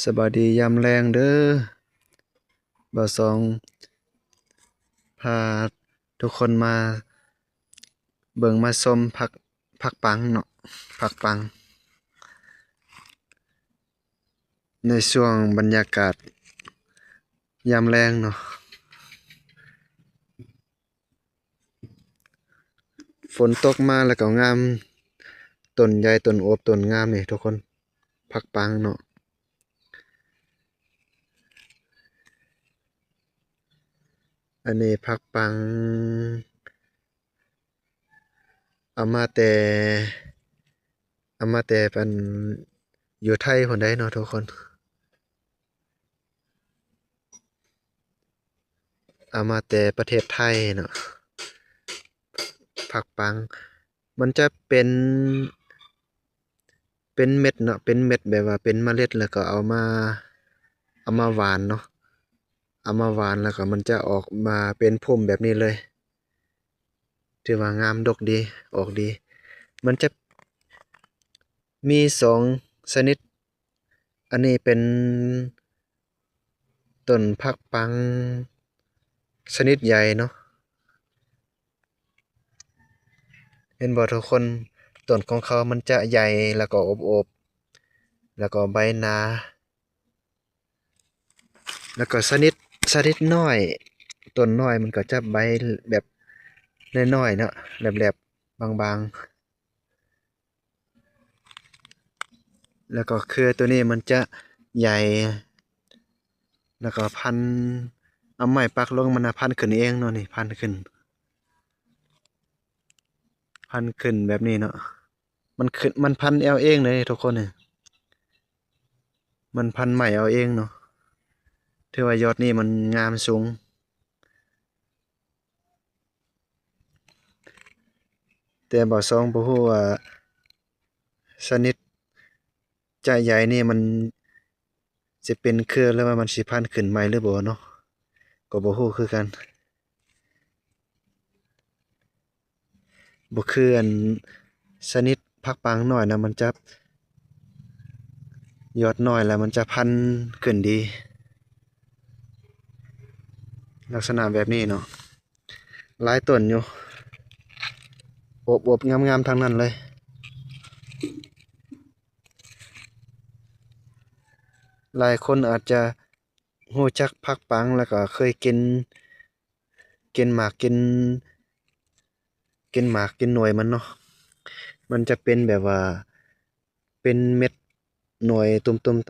ສະບາຍດີຍາມແລງເດີ້ ບ່າວສອງພາທຸກຄົນມາເບິ່ງມາຊົມຜັກ ຜັກປັງເນາະ ຜັກປັງ ໃນຊ່ວງບັນຍາກາດຍາມແລງເນາະ. ຝົນຕົກມາແລ້ວກໍງາມ ຕົ້ນໃຫຍ່ ຕົ້ນອວບ ຕົ້ນງາມນີ້ທຸກຄົນ ຜັກປັງເນາະ. ອັນນີ້ຜັກປັງ ເອົາມາແຕ່ ເອົາມາແຕ່ອັນ ຢູ່ໄທພຸ້ນໃດ໋ເນາະທຸກຄົນ. ເອົາມາແຕ່ປະເທດໄທເນາະ ຜັກປັງ ມັນຈະເປັນ ເປັນເມັດເນາະ ເປັນເມັດແບບວ່າເປັນມະເລັດ ແລ້ວກໍເອົາມາ ເອົາມາຫວ່ານເນາະ ເອົາມາຫວ່ານແລ້ວກໍມັນຈະອອກມາເປັນພຸ່ມແບບນີ້ເລີຍ ຖືວ່າງາມດົກດີ ອອກດີ. ມັນຈະມີສອງຊະນິດ ອັນນີ້ເປັນຕົ້ນຜັກປັງຊະນິດໃຫຍ່ເນາະ ເຫັນບໍ່ທຸກຄົນ? ຕົ້ນຂອງເຂົາມັນຈະໃຫຍ່ ແລ້ວກໍອວບໆ ແລ້ວກໍໃບໜາ ແລ້ວກໍຊະນິດ ຊະນິດນ້ອຍ ຕົ້ນນ້ອຍມັນກໍຈະໃບແບບນ້ອຍໆເນາະ ແຫຼບໆ ບາງໆ ແລ້ວກໍເຄືອໂຕນີ້ມັນຈະໃຫຍ່ ແລ້ວກໍພັນ ເອົາໄມ້ປັກລົງ ມັນນະພັນຂຶ້ນເອງເນາະ ນີ້ພັນຂຶ້ນ ພັນຂຶ້ນແບບນີ້ເນາະ ມັນຂຶ້ນ ມັນພັນເອົາເອງເລີຍທຸກຄົນ ນີ້ ມັນພັນໃໝ່ເອົາເອງເນາະ ຖືວ່າຍອດນີ້ມັນງາມສູງ. ແຕ່ບ່າວສອງບໍ່ຮູ້ວ່າຊະນິດຈະໃຫຍ່ນີ້ມັນຊິເປັນເຄືອ ຫຼືວ່າມັນຊິພັນຂຶ້ນໃໝ່ຫຼືບໍ່ເນາະ ກໍບໍ່ຮູ້ຄືກັນ. ບໍ່ຄືອັນຊະນິດຜັກປັງນ້ອຍນະ ມັນຈະ ຍອດນ້ອຍແລ້ວມັນຈະພັນຂຶ້ນດີ ລັກສະນະແບບນີ້ເນາະ ຫຼາຍຕົ້ນຢູ່ ອວບໆ ງາມໆ ທັງນັ້ນເລີຍ. ຫຼາຍຄົນອາດຈະຮູ້ຈັກຜັກປັງ ແລ້ວກໍເຄີຍກິນ ກິນໝາກ ກິນ ກິນໝາກ ກິນໜ່ວຍມັນເນາະ ມັນຈະເປັນແບບວ່າ ເປັນເມັດໜ່ວຍຕຸ່ມໆ